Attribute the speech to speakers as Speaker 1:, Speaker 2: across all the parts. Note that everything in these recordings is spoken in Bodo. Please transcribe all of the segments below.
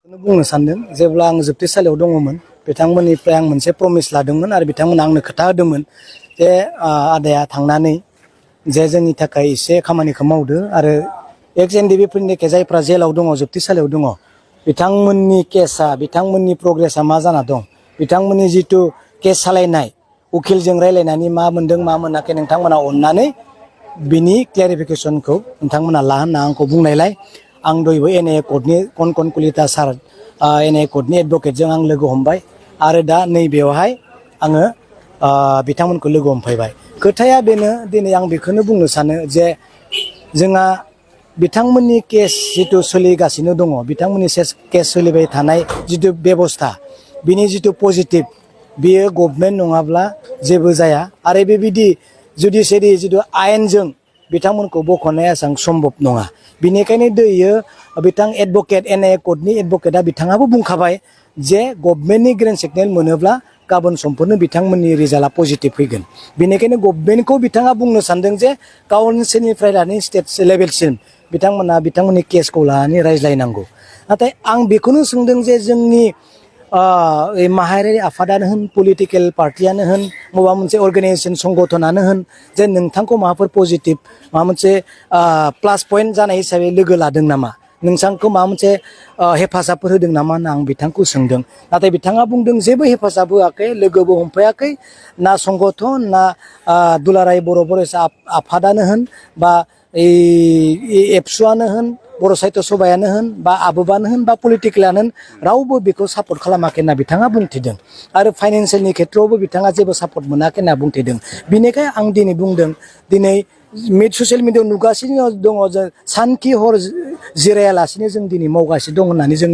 Speaker 1: बुंनो सानदों जेब्ला आं जोबथेसालियाव दङमोन बिथांमोननिफ्राय आं मोनसे प्रमिस लादोंमोन आरो बिथांमोना आंनो खोथा होदोंमोन जे आदाया थांनानै जे जोंनि थाखाय एसे खामानिखौ मावदो आरो एक्स एनडिबिफोरनि जायफ्रा जेलाव दङ जोबथेसालियाव दङ बिथांमोननि केसा बिथांमोननि प्रग्रेसा मा जाना दं बिथांमोननि जितु केस सालायनाय उकिलजों रायलायनानै मा मोनदों मा मोनाखै नोंथांमोना अननानै बिनि क्लेरिफिकेसनखौ नोंथांमोना ला होनना आंखौ बुंनायलाय आं दयबो एनए कर्टनि कनकन कलिता सार एनए कर्टनि एडभकेटजों आं लोगो हमबाय आरो दा नैबेयावहाय आङो बिथांमोनखौ लोगो हमफैबाय खोथाया बेनो दिनै आं बेखौनो बुंनो सानो जे जोंहा बिथांमोननि केस जितु सोलिगासिनो दङ बिथांमोननि केस सोलिबाय थानाय जितु बेबस्था बिनि जितु पजिटिभ बियो गभर्नमेन्ट नङाब्ला जेबो जाया आरो बेबायदि जुडिसियारि जितु आयेनजों बिथांमोनखौ बख'नाया एसेबां सम्भब नङा बिनिखायनो दियो बिथां एडभकेट एनए कर्टनि एडभकेटआ बिथाङाबो बुंखाबाय जे गभर्नमेन्टनि ग्रेन सिगनेल मोनोब्ला गाबोन समफोरनो बिथांमोननि रिजाल्टआ पजिटिभ फैगोन बेनिखायनो गभर्नमेन्टखौ बिथाङा बुंनो सानदों जे काउन्सिलनिफ्राय लानानै स्टेट लेभेलसिम बिथांमोना बिथांमोननि केसखौ लानानै रायज्लायनांगौ नाथाय आं बेखौनो सोंदों जे जोंनि माहारियारि आफादानो होन पलिटिकेल पार्टियानो होन माबा मोनसे अर्गानाइजेसन संगठनानो होन जे नोंथांखौ माबाफोर पजिटिभ माबा मोनसे प्लास पइन्ट जानाय हिसाबै लोगो लादों नामा नोंथांखौ माबा मोनसे हेफाजाबफोर होदों नामा होनना आं बिथांखौ सोंदों नाथाय बिथाङा बुंदों जेबो हेफाजाब होआखै लोगोबो हमफायाखै ना संगठन ना दुलाराय बर' फरायसा आफादानो होन बा एबसुआनो होन बर' साहित्य सभायानो होन बा आबोबानो होन बा पलिटिकेलानो होन रावबो बेखौ सापर्ट खालामाखै होनना बिथाङा बुंथिदों आरो फाइनान्सियेलनि खेथ्रआवबो बिथाङा जेबो सापर्ट मोनाखै होनना बुंथिदों बिनिखाय आं दिनै बुंदों दिनै ससियेल मिडियायाव नुगासिनो दङ जों सानखि हर जिरायालासिनो जों दिनै मावगासिनो दं होननानै जों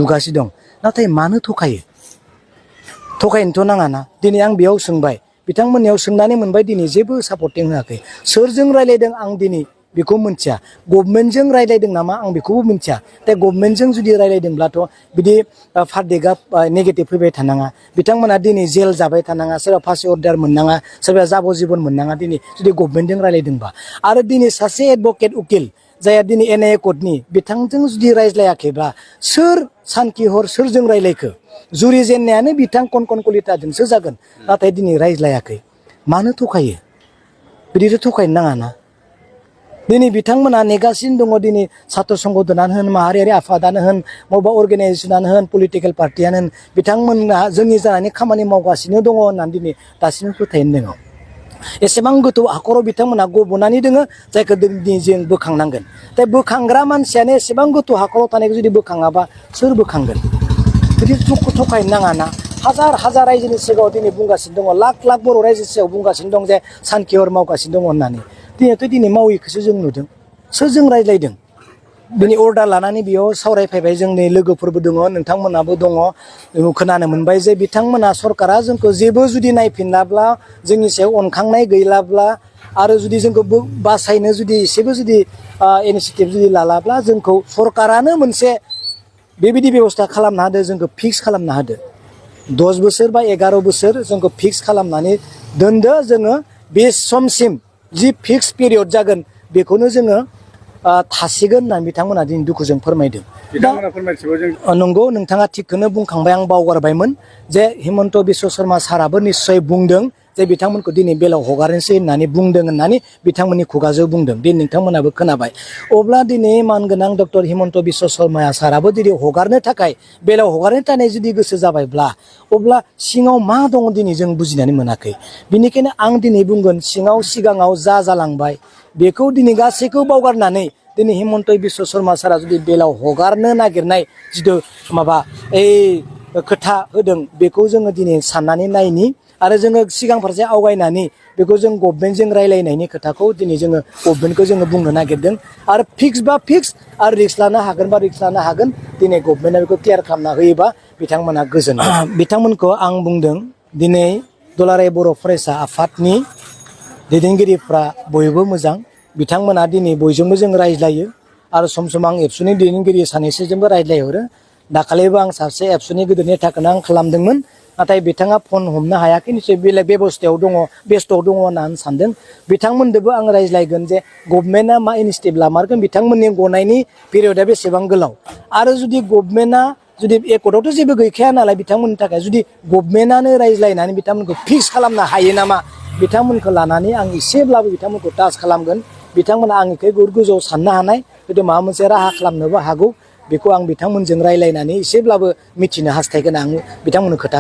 Speaker 1: नुगासिनो दं नाथाय मानो थखायनोथ' नाङाना दिनै आं बेयाव सोंबाय बिथांमोननियाव सोंनानै मोनबाय दिनै जेबो सापर्टिं होआखै सोरजों रायलायदों आं दिनै बेखौ मिथिया गभर्नमेन्टजों रायलायदों नामा आं बेखौबो मिथिया दा गभर्नमेन्टजों जुदि रायलायदोंब्लाथ' बिदि फारदेगा नेगेटिभ फैबाय थानाङा बिथांमोना दिनै जेल जाबाय थानाङा सोरबा फासि अर्डार मोननाङा सोरबा जाब'जिबन मोननाङा दिनै जुदि गभर्नमेन्टजों रायलायदोंबा आरो दिनै सासे एडभकेट उकिल जायहा दिनै एनए कर्टनि बिथांजों जुदि रायज्लायाखैब्ला सोर सानखि हर सोरजों रायलायखो जुरि जेननायानो बिथां कनकन कलिताजोंसो जागोन नाथाय दिनै रायज्लायाखै मानो थखायो बिदिथ' थखायनो नाङाना दिनै बिथांमोना नेगासिनो दङ दिनै सात्र संगठनानो होन माहारियारि आफादानो होन बबेबा अर्गानाइजेसनानो होन पलिटिकेल पार्टियानो होन बिथांमोना जोंनि जानानै खामानि मावगासिनो दङ होननानै दिनै दासिमबो फोथायनो दङ एसेबां गोथौ हाखराव बिथांमोना गब'नानै दोङो जायखौ दिनै जों बोखांनांगोन दा बोखांग्रा मानसियानो एसेबां गोथौ हाखराव थानायखौ जुदि बोखाङाबा सोर बोखांगोन बिदि थखायनो नाङाना हाजार हाजार रायजोनि सिगाङाव दिनै बुंगासिनो दङ लाख लाख बर' रायजोनि सिगाङाव बुंगासिनो दं जे सानखि हर मावगासिनो दङ होननानै दिनैथ' दिनै मावैखौसो जों नुदों सोरजों रायज्लायदों दिनै अर्डार लानानै बेयाव सावरायफैबाय जोंनि लोगोफोरबो दङ नोंथांमोनाबो दङ खोनानो मोनबाय जे बिथांमोना सरकारा जोंखौ जेबो जुदि नायफिनाब्ला जोंनि सायाव अनखांनाय गैलाब्ला आरो जुदि जोंखौ बासायनो जुदि एसेबो जुदि इनिसियेटिभ जुदि लालाब्ला जोंखौ सरकारानो मोनसे बेबायदि बेबस्था खालामना होदो जोंखौ फिक्स खालामना होदो 10 बोसोर बा 11 बोसोर जोंखौ फिक्स खालामनानै दोनदो जोङो बे समसिम जि फिक्स पिरियड जागोन बेखौनो जोङो थासिगोन होननानै बिथांमोना दिनै दुखुजों फोरमायदों नंगौ नोंथाङा थिगखौनो बुंखांबाय आं बावगारबायमोन जे हिमन्त बिश्व शर्मा साराबो निस्सय बुंदों जे बिथांमोनखौ दिनै बेलाव हगारनोसै होननानै बुंदों होननानै बिथांमोननि खुगाजों बुंदों दिनै नोंथांमोनाबो खोनाबाय अब्ला दिनै मानगोनां डक्टर हिमन्त बिश्व शर्मा साराबो दिनै हगारनो थाखाय बेलाव हगारनो थाखाय जुदि गोसो जाबायब्ला अब्ला सिङाव मा दङ दिनै जों बुजिनानै मोनाखै बिनिखायनो आं दिनै बुंगोन सिगाङाव जा जालांबाय बेखौ दिनै गासैखौ बावगारनानै दिनै हिमन्त बिश्व शर्मा सारा जुदि बेलाव हगारनो नागिरनाय जिथु माबा खोथा होदों बेखौ जोङो दिनै साननानै नायनि आरो जोङो सिगां फारसे आवगायनानै बेखौ जों गभर्नमेन्टजों रायलायनायनि खोथाखौ दिनै जोङो गभर्नमेन्टखौ जोङो बुंनो नागिरदों आरो फिक्स बा फिक्स आरो रिक्स लानो हागोन बा रिक्स लानो हागोन दिनै गभर्नमेन्टआ बेखौ क्लियार खालामना होयोबा बिथांमोना गोजोनगोन बिथांमोनखौ आं बुंदों दिनै दुलाराय बर' फरायसा आफादनि दैदेनगिरिफ्रा बयबो मोजां बिथांमोना दिनै बयजोंबो जों रायज्लायो आरो सम सम आं एबसुनि दैदेनगिरि सानैसोजोंबो रायज्लायहरो दाखालिबो आं सासे एबसुनि गोदोनि थाखायनो आं खालामदोंमोन नाथाय बिथाङा फन हमनो हायाखै निश्चय बेलेग बेबस्थायाव दङ बेस्थ'आव दङ होननानै सानदों बिथांमोनजोंबो आं रायज्लायगोन जे गभर्नमेन्टआ मा इनिसियेटिभ लामारगोन बिथांमोननि गनायनि पिरियडआ बेसेबां गोलाव आरो जुदि गभर्नमेन्टआ जुदि एकर्डआवथ' जेबो गैखाया नालाय बिथांमोननि थाखाय जुदि गभर्नमेन्टआनो रायज्लायनानै बिथांमोनखौ फिक्स खालामनो हायो नामा बिथांमोनखौ लानानै आं एसेब्लाबो बिथांमोनखौ टाच खालामगोन बिथांमोना आंनिख्रुइ गोजौआव साननो हानाय हयथ' माबा मोनसे राहा खालामनोबो हागौ बेखौ आं बिथांमोनजों रायज्लायनानै एसेब्लाबो मिथिनो हास्थायगोन आं बिथांमोननो खोथा